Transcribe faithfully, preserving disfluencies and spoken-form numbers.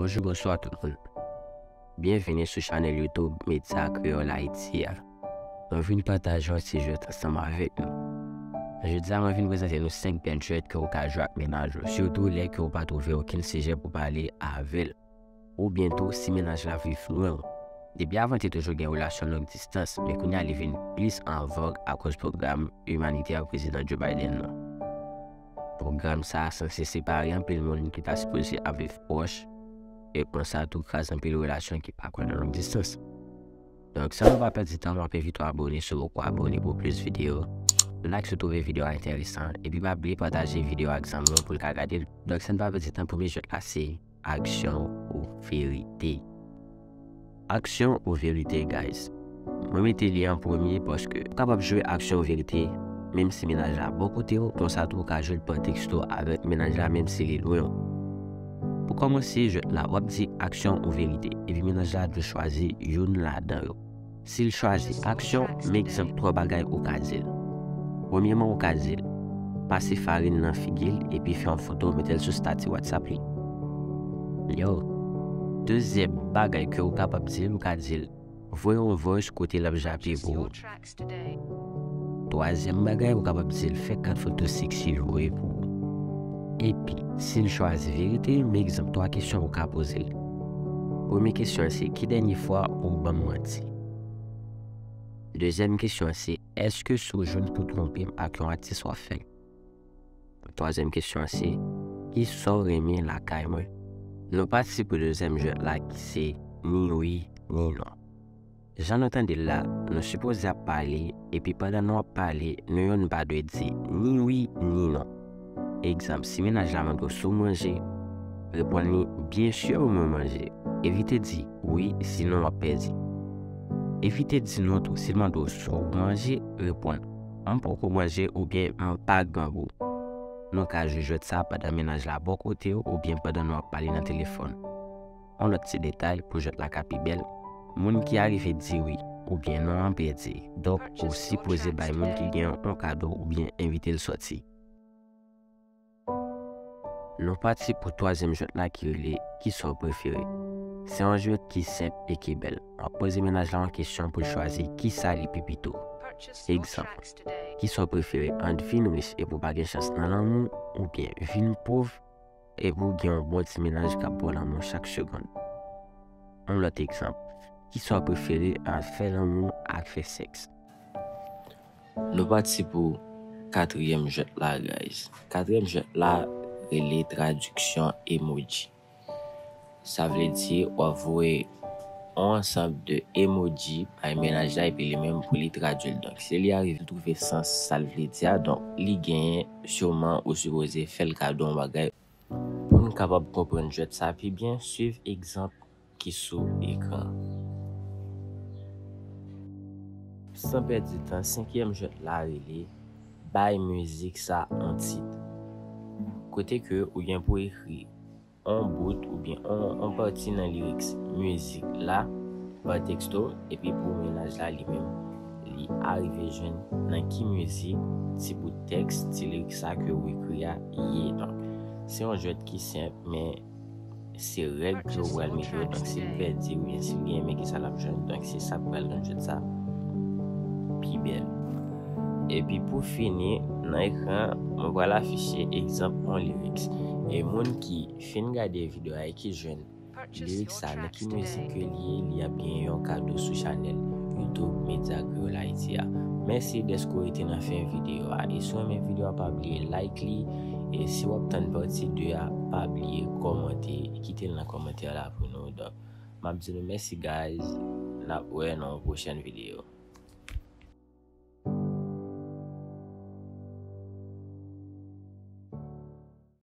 Bonjou, bonswa tout moun. Byenvini sou chanèl YouTube Medya Kreyòl Ayiti a. Mwen vin pataje yon ti jwèt ansanm avèk nou. Jodi a, mwen vin prezante nou senk bèl jwèt ke w ka jwe ak mennaj ou, sitou lè ke w pa twouve okenn sijè pou pale avè l. Oubyen tou, si mennaj la viv lwen w. Depi avan, te toujou gen relasyon long distans, men kounye a li vin plis an vòg akoz pwogram imanitè prezidan Joe Biden nan. Pwogram sa a sanse separe anpil moun ki ta sipoze ap viv pwòch, e konsa tou kraze anpil relasyon ki pa kwè nan long distans. Donk, san nou pa pèdi tan, m ap envite w abòne si w poko abòne pou plis videyo. Like si w twouve videyo a enteresan, epi pa bliye pataje videyo a ak zanmi w pou l ka gade l. Donk, san nou pa pèdi tan, premye jwèt la se aksyon ou verite. Aksyon ou verite, guys. Mwen mete li an premye paske ou kapab jwe aksyon ou verite, menm si mennaj la bò kote w, konsa tou ou ka jwe l pa teksto avèk mennaj la, menm si li lwen w. Pou kòmanse jwèt la, w ap di aksyon ou verite, epi mennaj la dwe chwazi youn ladan yo. Si l chwazi aksyon, men egzanp twa bagay ou ka di l. Premyèman, ou ka di l, pase farin nan figi l epi fè yon foto, mete l sou estati WhatsApp li. Yo. Dezyèm bagay ke ou kapab di l, ou ka di l, voye yon voice kote l ap jape pou ou. Twazyèm bagay, ou kapab di l, fè kat foto seksi l voye pou ou. Epi, si l chwazi verite, men egzanp twa kesyon ou ka poze l. Premye kesyon an se, ki dènye fwa ou ban m manti? Dezyèm kesyon an se, èske si w jwenn pou twonpe m ak yon atis w ap fè l? Twazyèm kesyon an se, kisa w renmen lakay mwen? Nou pati pou dezyèm jwèt la ki se ni wi, ni non. Jan nou tande l la, nou sipoze ap pale, epi pandan nou ap pale, nou youn pa dwe di ni wi, ni non. Egzanp, si mennaj la mande w si w manje, reponn li, byen si mwen manje. Evite di wi, sinon w ap pèdi. Evite di non tou. Si l mande w si w manje, reponn, m poko manje oubyen m pa grangou. Nou ka jwe jwèt sa pandan mennaj la bò kote w oubyen pandan nou ap pale nan telefòn. Yon lòt ti detay pou jwèt la ka pi bèl, moun ki arive di wi oubyen non an pèdi. Donk, ou sipoze bay moun ki gen yon kado oubyen envite l sòti. Nou pati pou twazyèm jwèt la ki rele kisa w prefere. Se yon jwèt ki senp e ki bèl. W ap poze mennaj la yon kesyon pou l chwazi kisa li pi pito. Egzanp, kisa w prefere ant vin rich epi w pa gen chans nan lanmou, oubyen vin pòv epi w gen yon bon ti mennaj k ap ba w lanmou chak segonn? Yon lòt egzanp, kisa w prefere ant fè lanmou ak fè sèks? Nou pati pou katriyèm jwèt la, guys. Katriyèm jwèt la rele tradiksyon emoji. Sa vle di, w ap voye yon ansanm de emoji bay mennaj la epi li menm pou li tradui l. Donk, si li arive twouve sans sa l vle di a, donk, li genyen siman ou sipoze fè l kado yon bagay. Pou n kapab konprann jwèt sa pi byen, swiv egzanp ki sou ekran. San pèdi tan, senkyèm jwèt la rele bay mizik sa yon tit. Kote ke ou gen pou ekri yon bout oubyen yon, yon pati nan lyrics mizik la pa teksto, epi pou mennaj la li menm, li arive jwenn nan ki mizik ti bout tèks, ti lyrics sa ke ou ekri a ye. Donk, se yon jwèt ki senp, men se règ ke ou pral mete yo. Donk, si l pèdi oubyen si l gen men kisa l ap jwenn, donk, se sa k pral rann jwèt sa pi bèl. Epi pou fini, nan ekran, mwen pral afiche egzanp yon lyrics. E moun ki fin gade videyo a e ki jwenn lyrics sa nan ki mizik ke li ye, li ap gen yon kado sou chanèl YouTube Medya Kreyòl Ayiti a. Mèsi dèske w rete nan fen videyo a. E si w renmen videyo a, pa bliye like li. E si w ap tann pati de a, pa bliye kòmante, kite l nan kòmantè la pou nou. Donk, m ap di nou mèsi, guys. N ap wè nan yon pwochèn videyo.